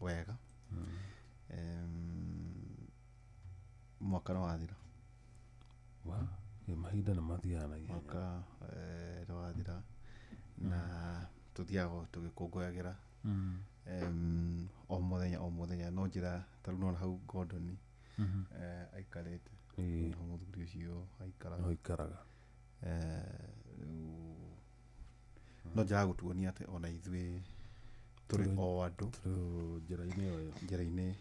Wega. Mwaka nĩ wathira. Wa ĩ, mahinda nĩ mathiaga na ihenya. Mwaka nĩ wathira na tũthiaga tũgĩkũngũyagĩra o mũthenya o mũthenya, no njĩra ta rĩu nona hau Gordon aikarĩte, nĩho mũthuri ũcio aikaraga. No ikaraga. Rĩu no njĩra ya gũtuonia atĩ ona ithuĩ tũrĩ o andũ. Tũrĩ o njĩra-inĩ o ĩyo. Njĩra-inĩ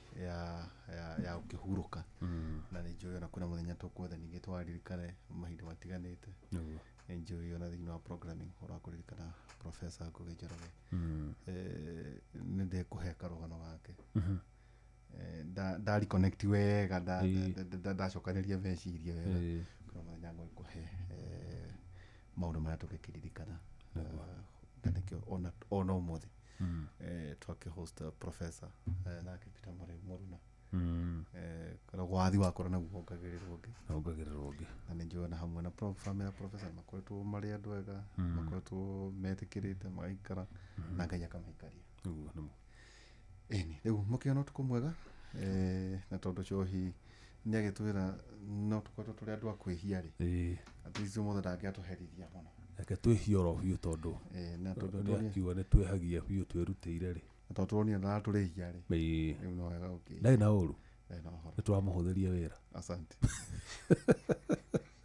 ya gũkĩhurũka. Na nĩ njũĩ ona kwĩna mũthenya tũkwetha ningĩ twaririkane mahinda matiganĩte. Nĩ njũĩ ona thĩinĩ wa programming ũhoro wa kũririkana Professor Ngugi Njoroge. Nĩ ndekũhe karũgano gake. Nda reconnect wega, ndacokanĩria meciria wega. Kwĩna mũthenya ngũkũhe maũndũ marĩa tũngĩkĩririkana. Na nĩkĩo ona ũmũthĩ twakĩhost Professor nake Peter Mũruna. Kana wathi wakora naguo wongagĩrĩrwo ũngĩ. Wongagĩrĩrwo ũngĩ. Na nĩ njũĩ ona hamwe na family ya Professor makoretwo marĩ andũ ega, makoretwo metĩkĩrĩte magaikara na Ngai akamaikaria. Nĩguo, nĩguo. Ĩni, rĩu mũkĩona ũtukũ mwega, na tondũ Cohi nĩ agĩtwĩra no tũkoretwo tũrĩ andũ a kwĩhia rĩ, at least ũmũthĩ ndangĩatũherithia mũno. Reke twĩhie oro biũ tondũ Na tondũ nĩ akiuga nĩ twĩhagia biũ twĩrutĩire rĩ. Na tondũ tũronire ndaratũrĩhia rĩ, rĩu no wega gũkĩhia. Ndarĩ na ũru. Ndarĩ na ũhoro. Nĩ tũramũhũthĩria wĩra. Asante.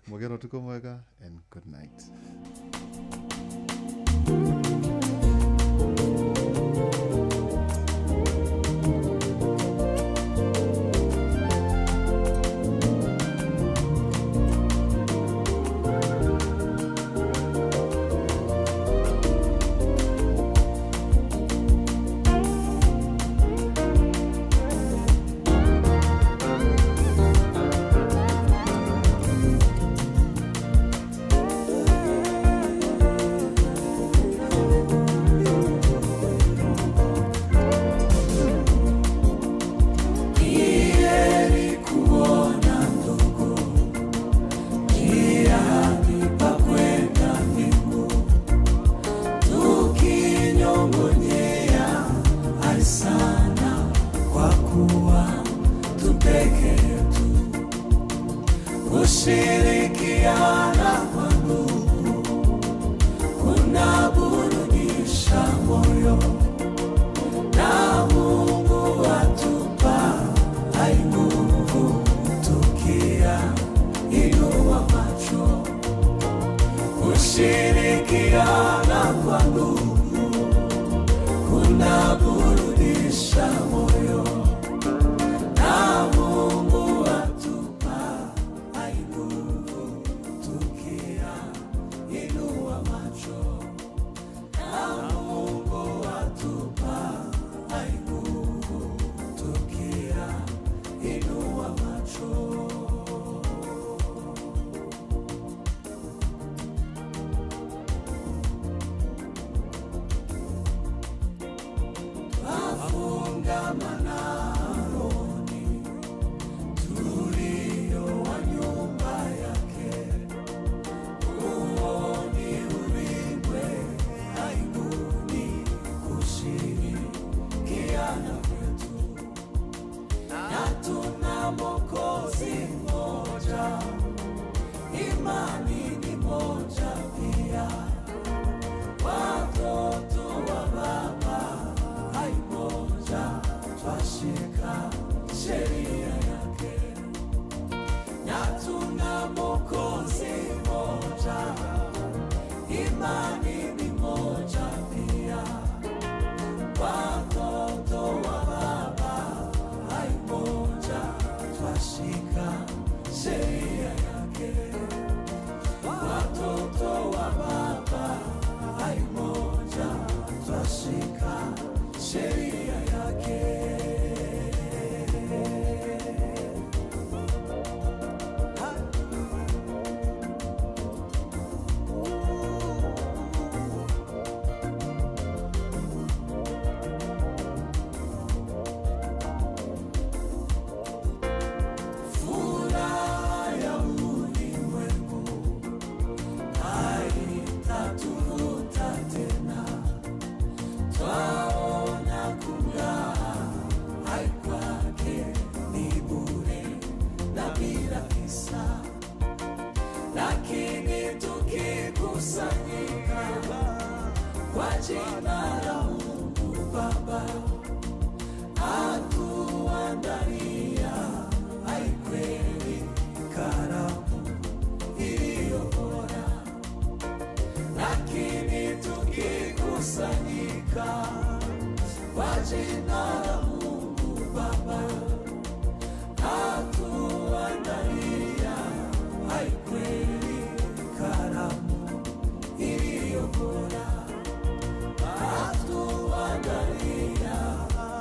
Mũgĩe na ũtukũ mwega and good night. Heri kuona ndugu njiani pa kwenda mbingu, tukinyong'onyea ai sana kwa kuwa tu peke yetu, kushirikiana kwa ndugu kunaburudisha moyo, na Mungu atupa hai nguvu tukia inua macho, kushirikiana kwa ndugu kunaburudisha moyo, na Mungu atupa hai nguvu tukia inua macho, na Mungu atupa hai nguvu tukia inua macho. Twafungamana rohoni, tulio wa nyumba yake, huo ni ulimwe aibuni kushirikiana kwetu, na tuna Mwokozi mmoja, imani ni moja pia, watoto wa Baba hai moja, twashika sheria yake, na tuna Mwokozi mmoja, imani ni moja pia, watoto wa Baba hai moja, twashika sheria yake, watoto wa Baba hai moja, twashika sheria yake. Kwa jina la Mungu Baba atuandalia hai kweli karamu iliyo bora, atuandalia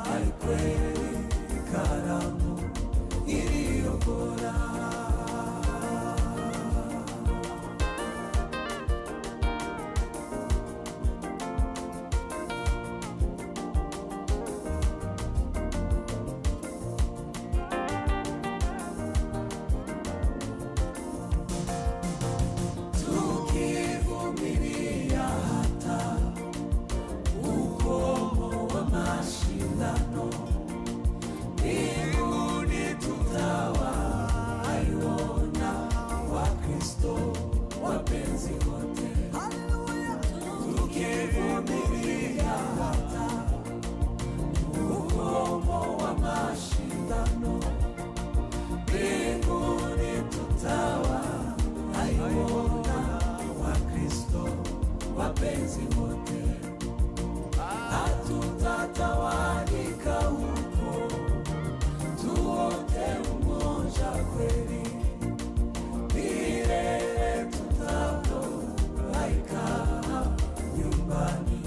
hai kweli karamu iliyo bora. Tukivumilia hata ukomo wa mashindano, mbinguni tutawaiona Wakristo wapenzi wote. Tukivumilia hata ukomo wa mashindano, mbinguni tutawaiona Wakristo wapenzi wote. Hatutatawanyika huko, tuote umoja kweli, milele tutafurahika nyumbani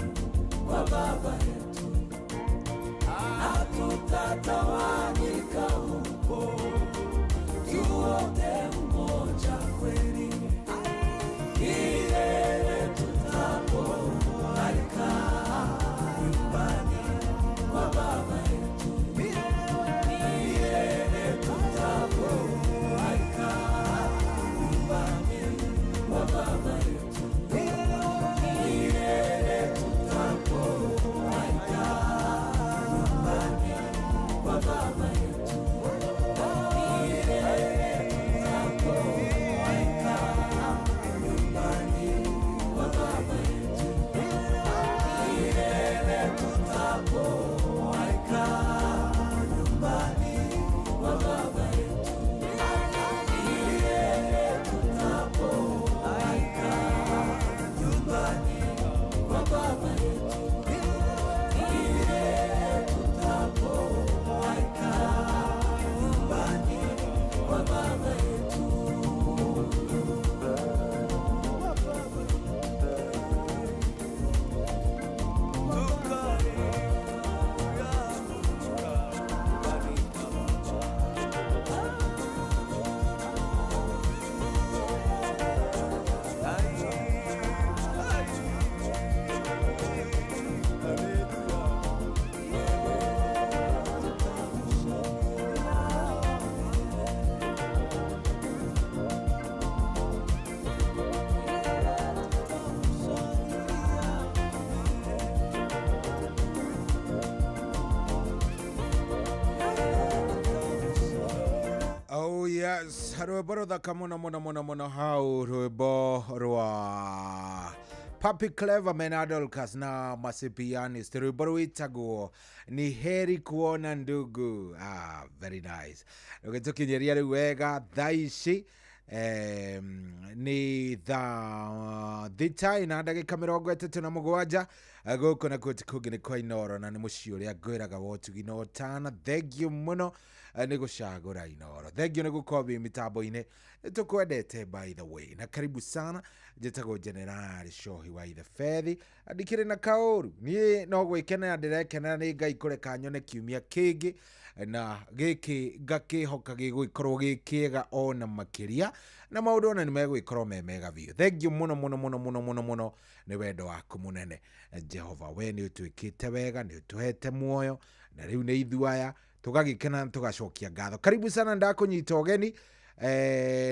kwa Baba yetu. Hatutatawanyika huko, tuote umoja kweli, milele tutafurahika nyumbani kwa Baba yetu. Milele tutafurahika nyumbani kwa Baba yetu. Milele tutafurahika nyumbani kwa Baba yetu. Milele tutafurahika nyumbani kwa Baba yetu. Milele tutafurahika nyumbani kwa Baba yetu. Milele tutafurahika nyumbani kwa Baba yetu. Milele tutafurahika nyumbani kwa Baba yetu. Oh yes, rwĩmbo rũthaka mũno mũno mũno mũno hau, rwĩmbo rwa Papi Clever Menadolcas na Masipianist, rwĩmbo rwĩtagwo ni heri kuona ndugu. Ah, very nice. Rũgĩtũkinyĩria rĩu wega thaa ici nĩ thaa 3 na ndagĩka 37 gũkũ nakuo ti kũngĩ nĩ kwa Inoro, na nĩ mũciĩ ũrĩa ngwĩraga wa ũtugi na ũtana. Thengiũ mũno nĩ gũcagũra Inoro, thengiũ nĩ gũkorwo wĩ mĩtambo-inĩ, tũkwendete by the way, na karibu sana. Njĩtagwo General Shohi wa Ithebethi, ndikĩrĩ na kaũru, niĩ no gwĩkenera ndĩrekenera nĩ Ngai kũreka nyone kiumia kĩngĩ, na gĩkĩ ngakĩhoka gĩgũgĩkorwo gĩ kĩega ona makĩria, na maũndũ ona nĩ megũgĩkorwo me mega biũ. Thengiũ mũno mũno mũno mũno mũno mũno nĩ wendo waku mũnene. Jehova, we nĩ ũtwĩkĩte wega, nĩ ũtũhete muoyo, na rĩu nĩ ithuĩ aya tũgagĩkena, tũgacokia ngatho. Karibu sana, ndakũnyita ũgeni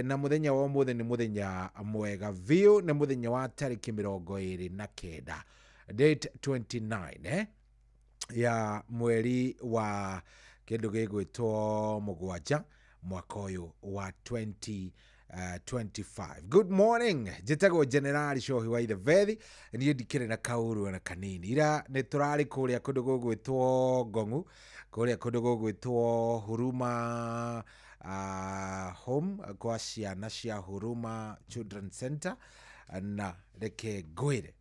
na mũthenya wa ũmũthĩ nĩ mũthenya mwega biũ, nĩ mũthenya wa tarĩki 29, date 29 ya mweri wa kĩndũ gĩgwĩtwo mũgwanja, mwaka ũyũ wa 2025. Good morning, njĩtagwo General Shohi wa Ithebethi, niĩ ndikĩrĩ na kaũru ona kanini. Ira nĩ tũrarĩ kũrĩa kũndũ gũgwĩtwo Ngong'u, kũrĩa kũndũ gũgwĩtwo Huruma Home, kwa ciana cia Huruma Children Center, na reke ngwĩre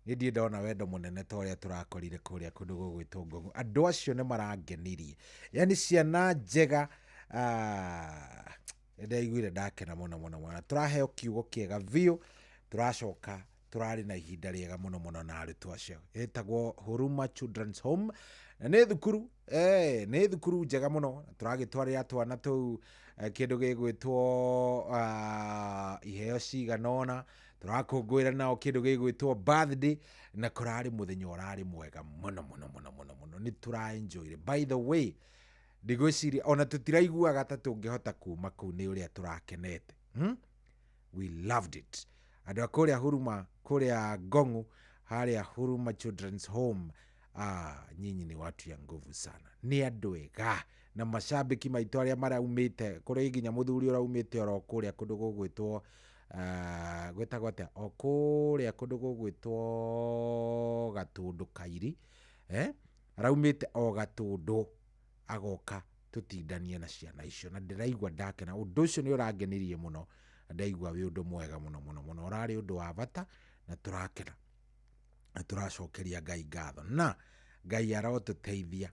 Niĩ ndirĩ ndona wendo mũnene ta ũrĩa tũrakorire kũrĩa kũndũ gũgwĩtwo Ngong'u. Andũ acio nĩ marangenirie, yani ciana njega. Ah, nĩndaiguire ndakena mũno mũno mũno. Na tũraheo kiugo kĩega biũ, tũracoka tũrarĩ na ihinda rĩega mũno mũno na arutwo acio. Ĩtagwo Huruma Children's Home na nĩ thukuru nĩ thukuru njega mũno. Tũragĩtwarĩra twana tũu kĩndũ gĩgwĩtwo iheo cigana ũna, tũrakũngũĩra nao kĩndũ gĩgwĩtwo birthday, na kũrarĩ mũthenya ũrarĩ mwega mũno mũno mũno mũno mũno. Nĩ tũraenjoyire. By the way, ndigwĩciria ona tũtiraiguaga ta tũngĩhota kuma kũu nĩ ũrĩa tũrakenete. We loved it. Andũ a kũrĩa Huruma, kũrĩa Ngong'u, harĩa Huruma Children's Home, nyinyi ni watu ya nguvu sana. Nĩ andũ ega. Na macambĩki maitũ arĩa maraumĩte, kũrĩ nginya mũthuri ũraumĩte oro kũrĩa kũndũ gũgwĩtwo, gwĩtagwo atĩa? O kũrĩa kũndũ gũgwĩtwo Gatũndũ Kairi, eh? Araumĩte o Gatũndũ agoka tũtindanie na ciana icio, na ndĩraigua ndakena. Ũndũ ũcio nĩ ũrangenirie mũno, na ndaigua wĩ ũndũ mwega mũno mũno mũno, ũrarĩ ũndũ wa bata, na tũrakena na tũracokeria Ngai ngatho, na Ngai arotũteithia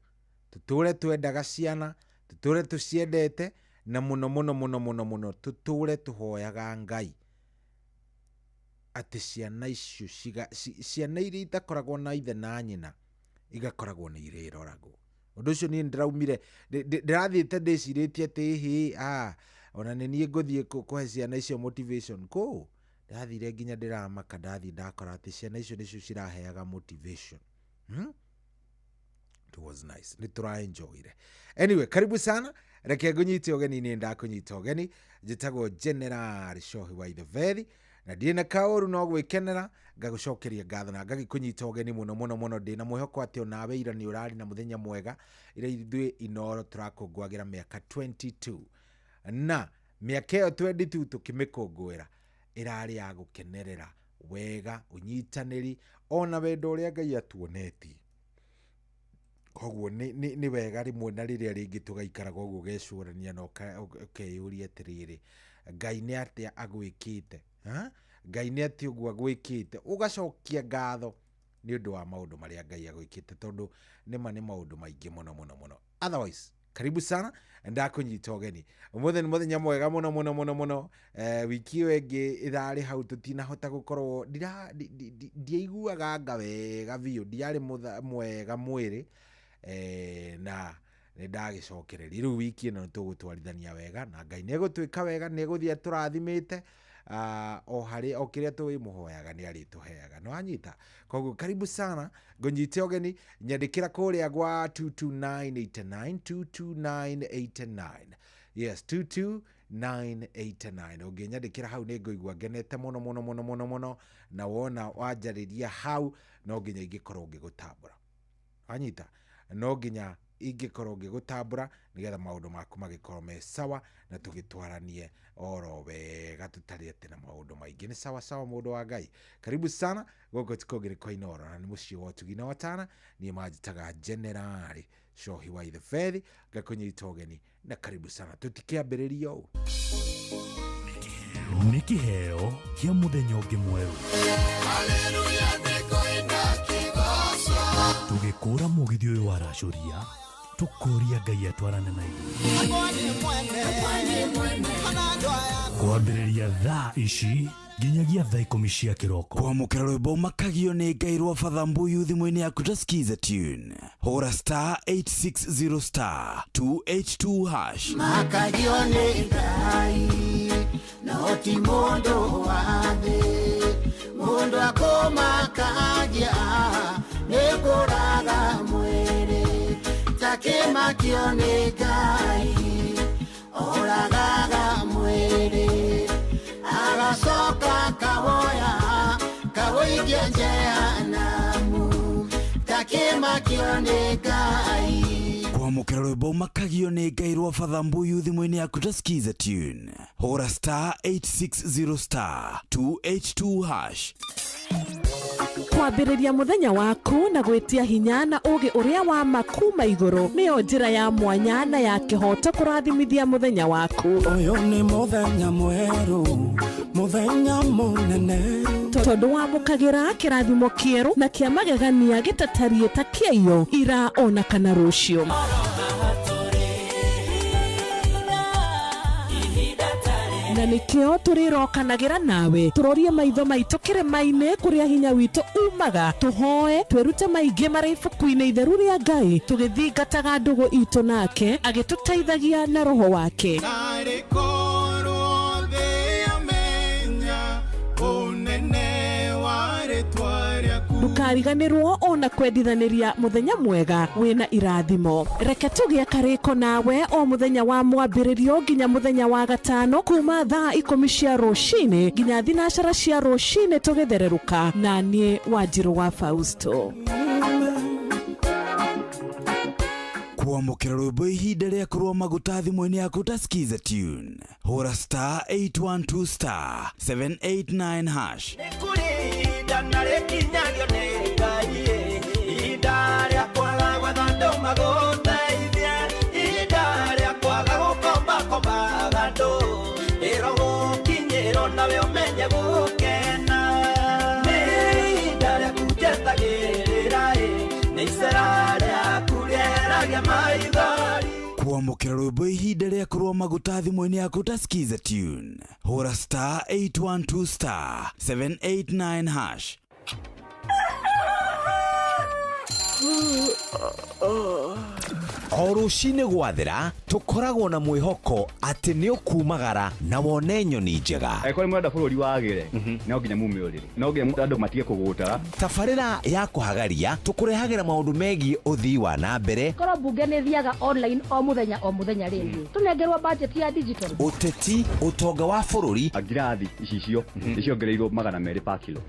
tũtũre twendaga ciana, tũtũre tũciendete, na mũno mũno mũno mũno mũno tũtũre tũhoyaga Ngai atĩ ciana icio ciana iria itakoragwo na ithe na nyina igakoragwo nĩ irĩroragwo. Ũndũ ũcio niĩ ndĩraumire ndĩrathiĩte ndĩcirĩtie atĩ hĩ, ona nĩ niĩ ngũthiĩ kũhe ciana icio motivation. Kũ ndathire nginya ndĩramaka, ndathiĩ ndakora atĩ ciana icio nĩcio ciraheaga motivation. It was nice. Nĩ tũraenjoyire. Anyway, karibu sana. Reke ngũnyite ũgeni, nĩ ndakũnyita ũgeni. Njĩtagwo General Shohi wa Itheberi, na ndirĩ na kaũru no gwĩkenera, ngagũcokeria ngatho na ngagĩkũnyita ũgeni mũno mũno mũno. Ndĩna mwĩhoko atĩ onawe ira nĩ ũrarĩ na mũthenya mwega. Ira ithuĩ Inooro tũrakũngũagĩra mĩaka 22, na mĩaka ĩyo 22 tũkĩmĩkũngũĩra ĩrarĩ ya gũkenerera wega, ũnyitanĩri, ona wendo ũrĩa Ngai atuonetie. Koguo nĩ wega rĩmwe na rĩrĩa rĩngĩ tũgaikaraga ũguo ũgecũrania na ũkeyũria atĩrĩrĩ, Ngai nĩ atĩa agwĩkĩte? Ha? Ngai nĩ atĩa ũguo agwĩkĩte? Ũgacokia ngatho nĩ ũndũ wa maũndũ marĩa Ngai agwĩkĩte, tondũ nĩma nĩ maũndũ maingĩ mũno mũno mũno. Otherwise, karibu sana, ndakũnyita ũgeni. Ũmũthĩ nĩ mũthenya mwega mũno mũno mũno mũno. Wiki ĩyo ĩngĩ ĩrarĩ hau tũtinahota gũkorwo, ndiaiguaga anga wega biũ, ndiarĩ mwega mwĩrĩ, na nĩ ndagĩcokereria. Rĩu wiki ĩno nĩ tũgũtwarithania wega, na Ngai nĩ egũtwĩka wega, nĩ egũthiĩ atũrathimĩte, o harĩ o kĩrĩa tũmũhoyaga nĩ arĩtũheaga. Nĩ wanyita? Koguo karibu sana, ngũnyite ũgeni, nyandĩkĩra kũrĩa gwa 22989, 22989. Yes, 22989. Ũngĩnyandĩkĩra hau nĩ ngũigua ngenete mũno mũno mũno mũno mũno, na wona wanjarĩria hau no nginya ingĩkorwo ngĩgũtambũra. Wanyita? No nginya ingĩkorwo ngĩgũtambũra nĩgetha maũndũ maku magĩkorwo me sawa na tũgĩtwaranie oro wega tũtarĩ atĩ na maũndũ maingĩ. Nĩ sawa sawa mũndũ wa Ngai. Karibu sana gũkũ ti kũngĩ nĩ kwa Inooro, na nĩ mũciĩ wa ũtugi na watana. Niĩ manjĩtaga Generali Shohi wa Itheberi, ngakũnyita ũgeni na karibu sana. Tũtikĩambĩrĩria ũũ. Nĩ kĩheo kĩa mũthenya ũngĩ mwerũ. Tũgĩkũra mũgithi ũyũ wa racũria, tũkũria Ngai atwarane na ithuĩ. Kwambĩrĩria thaa ici nginyagia thaa 10 cia kĩroko. Kwamũkĩra rwĩmbo makagio nĩ Ngai rwa Father Mbuyu thimũ-inĩ yaku ta Skiza tune. Hũra star 860 star 282 hash. Makagio nĩ Ngai, no ti mũndũ wa thĩ. Mũndũ akũmakagia nĩ kũraga mwĩrĩ, takĩmakio nĩ Ngai, oragaga mwĩrĩ, agacoka kawoya kawoikia jehanamu, takĩmakio nĩ Ngai. Kwamũkĩra rwĩmbo makagio nĩ Ngai rwa Father Mbuyu thimũ-inĩ yaku ta Skiza tune. Hũra star 860 star 282 hash. Kwambĩrĩria mũthenya waku na gwĩtia hinya na ũũgĩ ũrĩa wa ma kuma igũrũ nĩyo njĩra ya mwanya na ya kĩhooto kũrathimithia mũthenya waku. Ũyũ nĩ mũthenya mwerũ, mũthenya mũnene. Tondũ wamũkagĩra kĩrathimo kĩerũ na kĩa magegania gĩtatariĩ ta kĩaiyo ira ona kana rũciũ. Na nĩkĩo tũrĩrokanagĩra nawe tũrorie maitho maitũ kĩrĩma-inĩ kũrĩa hinya witũ umaga, tũhoe twĩrute maingĩ marĩ ibuku-inĩ itheru rĩa Ngai, tũgĩthingataga ndũgũ itũ nake agĩtũteithagia na roho wake. Narĩ korwo thĩ yamenya ũnene wa rĩtwa rĩaku. Ndũkariganĩrwo ona kwendithanĩria mũthenya mwega wĩna irathimo. Reke tũgĩe karĩko nawe o mũthenya wa mwambĩrĩrio nginya mũthenya wa gatano kuma thaa 10 cia rũcinĩ nginya 9 cia rũcinĩ tũgĩthererũka na niĩ Wanjirũ wa Fausto. Kwamũkĩra rwĩmbo ihinda rĩa kũrũa maguta thimũ-inĩ yaku ta Skiza tune. Hũra star 812 star 789 hash. Ihinda na rĩkinyagio nĩ Ngai, ihinda rĩa kwaga gwetha andũ magũteithie, ihinda rĩa kwaga gũkombakombaga andũ, ĩro gũkinyĩrwo nawe ũmenye gũkena. Nĩ ihinda rĩaku njetagĩrĩra, nĩ icera rĩaku rĩeragia maithori. Kwamũkĩra rwĩmbo ihinda rĩa kũrũa maguta thimũ-inĩ yaku ta Skiza tune. Hũra star 812 star 789 hash. O rũcinĩ gwathera tũkoragwo na mwĩhoko atĩ nĩ ũkumagara na wone nyoni njega. Angĩkorwo nĩ mũrenda bũrũri wagĩre, no nginya mume ũrĩrĩ, no nginya andũ matige kũgũtara. Tabarĩra ya kũhagaria tũkũrehagĩra maũndũ megiĩ ũthii wa na mbere. Korwo mbunge nĩ thiaga online o mũthenya o mũthenya rĩ, tũnengerwo budget ya digital. Ũteti, ũtonga wa bũrũri. Ngirathi icicio nĩciongereirwo 200 per kilo,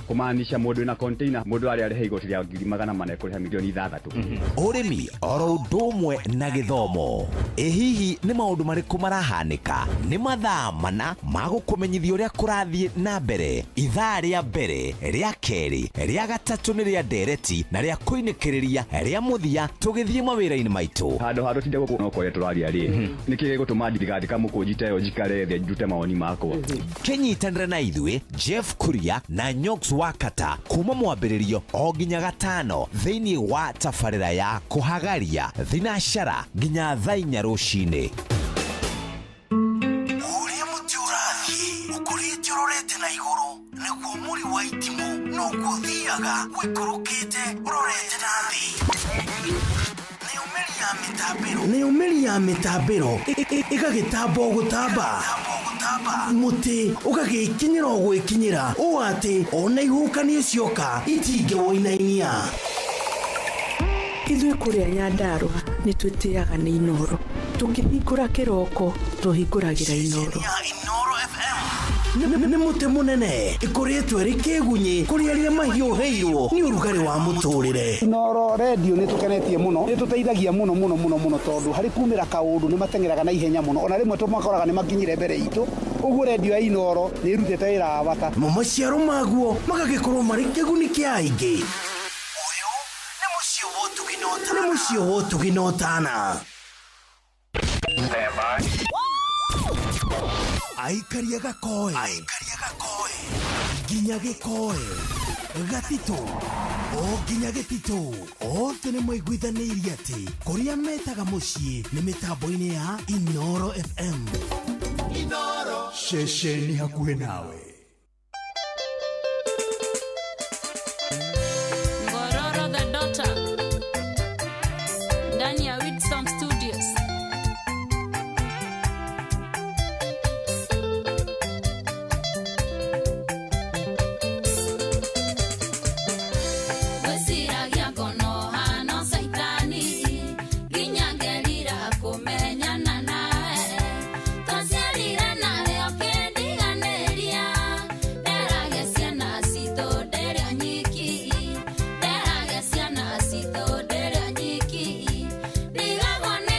kũmaanisha mũndũ wĩna container mũndũ arĩa arĩha igoti rĩa 400,000 ekũrĩha 6 million. Ũrĩmi oro ũndũ ũmwe na gĩthomo. Ĩ hihi nĩ maũndũ marĩkũ marahanĩka? Nĩ mathaa mana ma gũkũmenyithia ũrĩa kũrathiĩ na mbere. Ithaa rĩa mbere, rĩa kerĩ, rĩa gatatũ nĩ rĩa ndereti na rĩa kũinĩkĩrĩria rĩa mũthia tũgĩthiĩ mawĩra-inĩ maitũ. Handũ ha tũtinde gũkũ no kwaria tũraria rĩ, nĩkĩ gĩgũtũma ndigathika mũkũnji ta ĩyo njikare thĩ ndute mawoni makwa? Kĩnyitanĩre na ithuĩ Jeff Kuria na Nyox Wakata kuma mwambĩrĩrio o nginya gatano thĩinĩ wa tabarĩra ya kũhagaria thinacara nginya thaa 4 rũcinĩ. Ũrĩa mũtĩ ũrathiĩ ũkũrĩte ũrorete na igũrũ nĩguo mũri wa itimũ noguo ũthiaga ũikũrũkĩte ũrorete na thĩ. Nayo mĩri ya mĩtambĩro ĩgagĩtamba o gũtamba, mũtĩ ũgagĩkinyĩra o gwĩkinyĩra ũũ atĩ ona ihuhũkanio cioka itingĩwũinainia. Ithuĩ kũrĩa Nyandarũa nĩ twĩtĩaga nĩ Inoro. Tũkĩhingũra kĩroko tũhingũragĩra Inoro. Nĩ mũtĩ mũnene ĩkũrĩtwo ĩrĩ kĩgunyĩ kũrĩ arĩa mahiũhĩirwo nĩ ũrugarĩ wa mũtũrĩre. Inoro redio nĩ tũkenetie mũno, nĩ tũteithagia mũno mũno mũno mũno tondũ harĩ kumĩra kaũndũ nĩ mateng'eraga na ihenya mũno, ona rĩmwe tũmakoraga nĩ makinyire mbere itũ. Ũguo redio ya Inoro nĩ ĩrutĩte wĩra wa bata. Mo maciaro maguo magagĩkorwo marĩ kĩguni kĩa aingĩ. Nĩ mũciĩ wa ũtugi na ũtana. Aikaria gakoe nginya gĩkoe gatitũ o nginya gĩtitũ othe nĩ maiguithanĩirie atĩ kũrĩa metaga mũciĩ nĩ mĩtambo-inĩ ya Inoro FM. Inoro ceceni hakuhĩ nawe. Ngororo the daughter ndani ya Wisdom Studios. Gwĩciragia ngono hano caitani nginya ngerira kũmenyana nawe, twaciarire nawe ũkĩndiganĩria, nderage ciana citũ ndĩrĩ nyiki, nderage ciana citũ ndĩrĩ nyiki, ndigagwo nĩ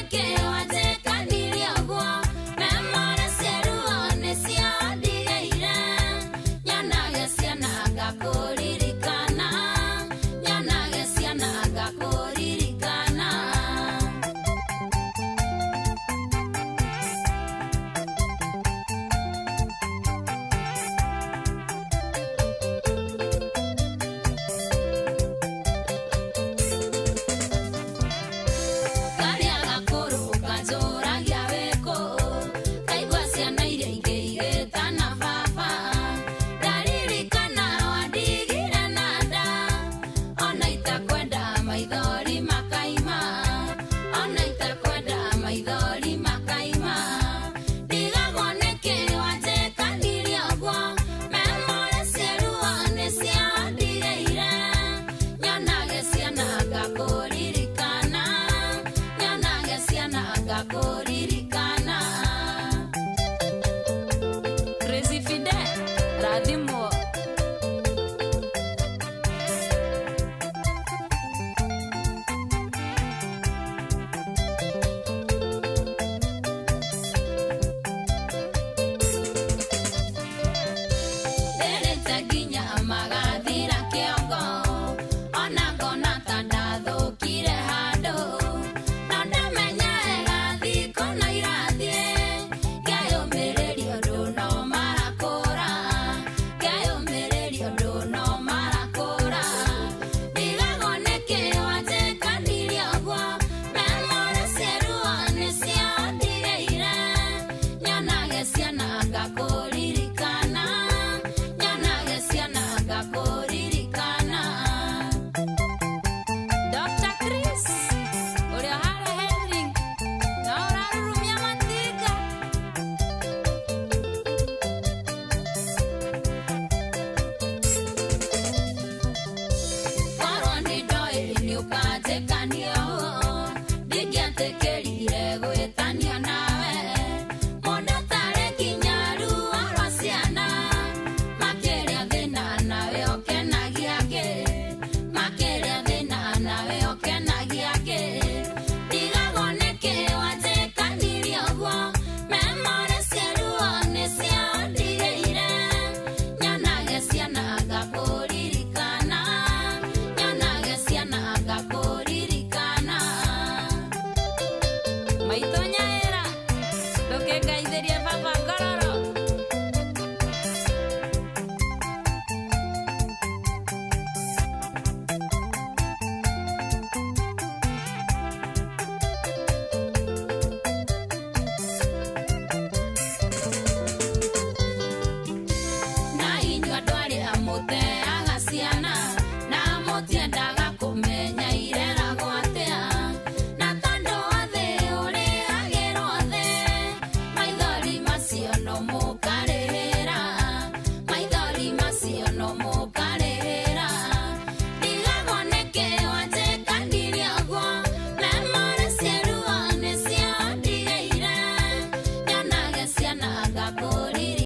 kũrĩa.